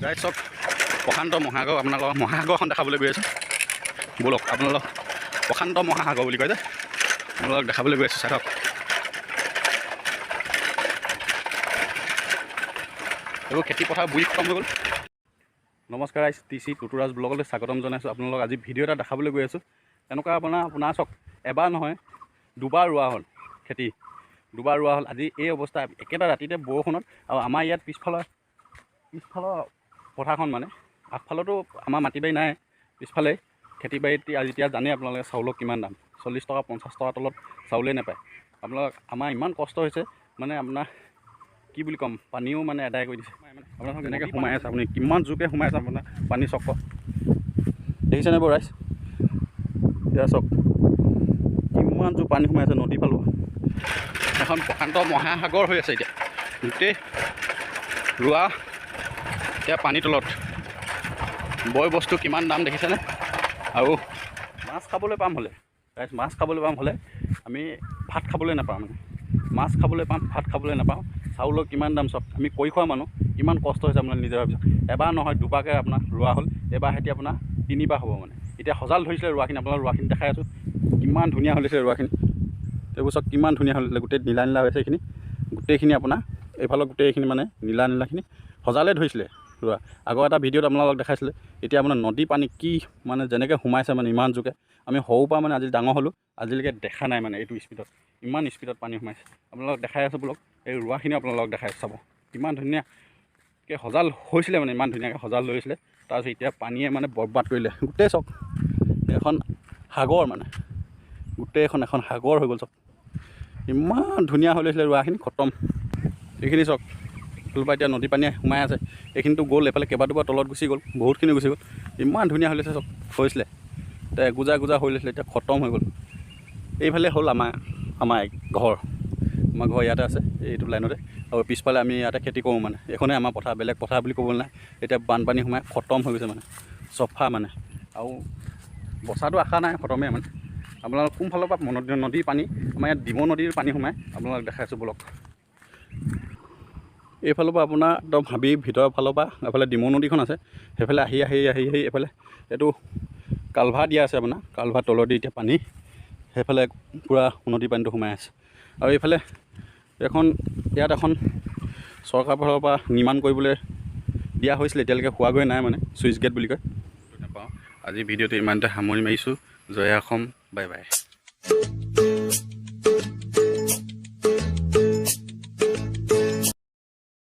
Guys, চাওক, প্ৰশান্ত মহাসাগৰ। আপোনালোকক মহাসাগৰখন দেখাবলৈ গৈ আছোঁ। ব'লক, আপোনালোক প্ৰশান্ত মহাসাগৰ বুলি কয় যে, আপোনালোকক দেখাবলৈ গৈ আছোঁ, চাই থাকক। এইবোৰ খেতি পথাৰ বুৰি খতম হৈ গ'ল। নমস্কাৰ ৰাইজ, টি চি টুটুৰাজ ব্লগলৈ স্বাগতম জনাইছোঁ আপোনালোকক। আজি ভিডিঅ' এটা দেখাবলৈ গৈ আছোঁ। এনেকুৱা আপোনাৰ চাওক, এবাৰ নহয়, দুবাৰ ৰোৱা হ'ল খেতি, দুবাৰ ৰোৱা হ'ল। আজি এই অৱস্থা একেটা ৰাতিতে বৰষুণত। আৰু আমাৰ ইয়াত পিছফালৰ পথাৰখন, মানে আগফালতো আমাৰ মাটি বাৰী নাই, পিছফালে খেতি বাৰীত আজি এতিয়া জানেই আপোনালোকে চাউলৰ কিমান দাম, 40 টকা 50 টকাৰ তলত চাউলেই নাপায়। আপোনালোক আমাৰ ইমান কষ্ট হৈছে, মানে আপোনাৰ কি বুলি ক'ম, পানীও মানে এদায় কৰি দিছে। আপোনালোক যেনেকৈ সোমাই আছে, আপুনি কিমান জোৰকৈ সোমাই আছে আপোনাৰ পানী চক্ৰ দেখিছেনে বাৰু ৰাইজ? এয়া চাওক, কিমান জোৰ পানী সোমাই আছে নদী ফালৰ। এখন প্ৰশান্ত মহাসাগৰ হৈ আছে। এতিয়া গোটেই ৰোৱা এতিয়া পানী তলত। বয় বস্তু কিমান দাম দেখিছেনে? আৰু মাছ খাবলৈ পাম হ'লে ৰাইজ, মাছ খাবলৈ পাম হ'লে আমি ভাত খাবলৈ নাপাওঁ। মানে মাছ খাবলৈ পাম, ভাত খাবলৈ নাপাওঁ। চাউলৰ কিমান দাম চব আমি কৰি খোৱা মানুহ, কিমান কষ্ট হৈছে আপোনালোকে নিজে ভাবিছোঁ। এবাৰ নহয়, দুবাৰকৈ আপোনাৰ ৰোৱা হ'ল। এবাৰ সেতি আপোনাৰ তিনিবাৰ হ'ব। মানে এতিয়া সজাল ধৰিছিলে ৰোৱাখিনি। আপোনালোক ৰোৱাখিনি দেখাই আছোঁ, কিমান ধুনীয়া হৈছিলে ৰোৱাখিনি। এইবোৰ চাওক, কিমান ধুনীয়া হৈছিলে। গোটেই নীলা নীলা হৈছে এইখিনি গোটেইখিনি। আপোনাৰ এইফালৰ গোটেইখিনি মানে নীলা নীলাখিনি সজালে ধৰিছিলে ৰোৱা। আগৰ এটা ভিডিঅ'ত আপোনালোকক দেখাইছিলে। এতিয়া আপোনাৰ নদী পানী কি মানে যেনেকৈ সোমাইছে, মানে ইমান জোৰকৈ, আমি সৰুৰ পৰা মানে আজি ডাঙৰ হ'লোঁ, আজিলৈকে দেখা নাই মানে এইটো স্পীডত, ইমান স্পীডত পানী সোমাইছে। আপোনালোকক দেখাই আছোঁ বোলক, এই ৰোৱাখিনি আপোনালোকক দেখাই আছোঁ, চাব কিমান ধুনীয়াকৈ সজাল হৈছিলে, মানে ইমান ধুনীয়াকৈ সজাল ধৰিছিলে। তাৰপিছত এতিয়া পানীয়ে মানে বৰবাদ কৰিলে গোটেই। চাওক, এখন সাগৰ, মানে গোটেইখন এখন সাগৰ হৈ গ'ল। চাওক, ইমান ধুনীয়া হৈ লৈছিলে ৰোৱাখিনি, খতম। এইখিনি চাওক, এইফালৰ পৰা এতিয়া নদী পানীয়ে সোমাই আছে। এইখিনিতো গ'ল, এইফালে কেইবাটুকুৰা তলত গুচি গ'ল, বহুতখিনি গুচি গ'ল। ইমান ধুনীয়া হৈ লৈছে চাওক, হৈছিলে এতিয়া এগোজা এগোজা হৈ লৈছিলে, এতিয়া খতম হৈ গ'ল। এইফালে হ'ল আমাৰ ঘৰ। আমাৰ ঘৰ ইয়াতে আছে, এইটো লাইনতে। আৰু পিছফালে আমি ইয়াতে খেতি কৰোঁ। মানে এইখনেই আমাৰ পথাৰ, বেলেগ পথাৰ বুলি ক'বলৈ নাই। এতিয়া বানপানী সোমাই খতম হৈ গৈছে, মানে চফা মানে আৰু বচাটো আশা নাই, খতমেই। মানে আপোনালোক কোনফালৰ পৰা নদীৰ পানী, আমাৰ ইয়াত ডিমৌ নদীৰ পানী সোমাই, আপোনালোক দেখাইছোঁ ব'লক। এইফালৰ পৰা আপোনাৰ একদম হাবিৰ ভিতৰৰ ফালৰ পৰা এইফালে ডিমৌ নদীখন আছে, সেইফালে আহি আহি আহি আহি এইফালে এইটো কালভাৰ দিয়া আছে আপোনাৰ। কালভাৰ তলেদি এতিয়া পানী সেইফালে পূৰা নদীৰ পানীটো সোমাই আছে। আৰু এইফালে এখন ইয়াত এখন চৰকাৰৰ ফালৰ পৰা নিৰ্মাণ কৰিবলৈ দিয়া হৈছিলে, এতিয়ালৈকে হোৱাগৈ নাই, মানে ছুইচ গেট বুলি কয়। নাপাওঁ। আজি ভিডিঅ'টো ইমানতে সামৰণি মাৰিছোঁ। জয় অসম, বাই বাই।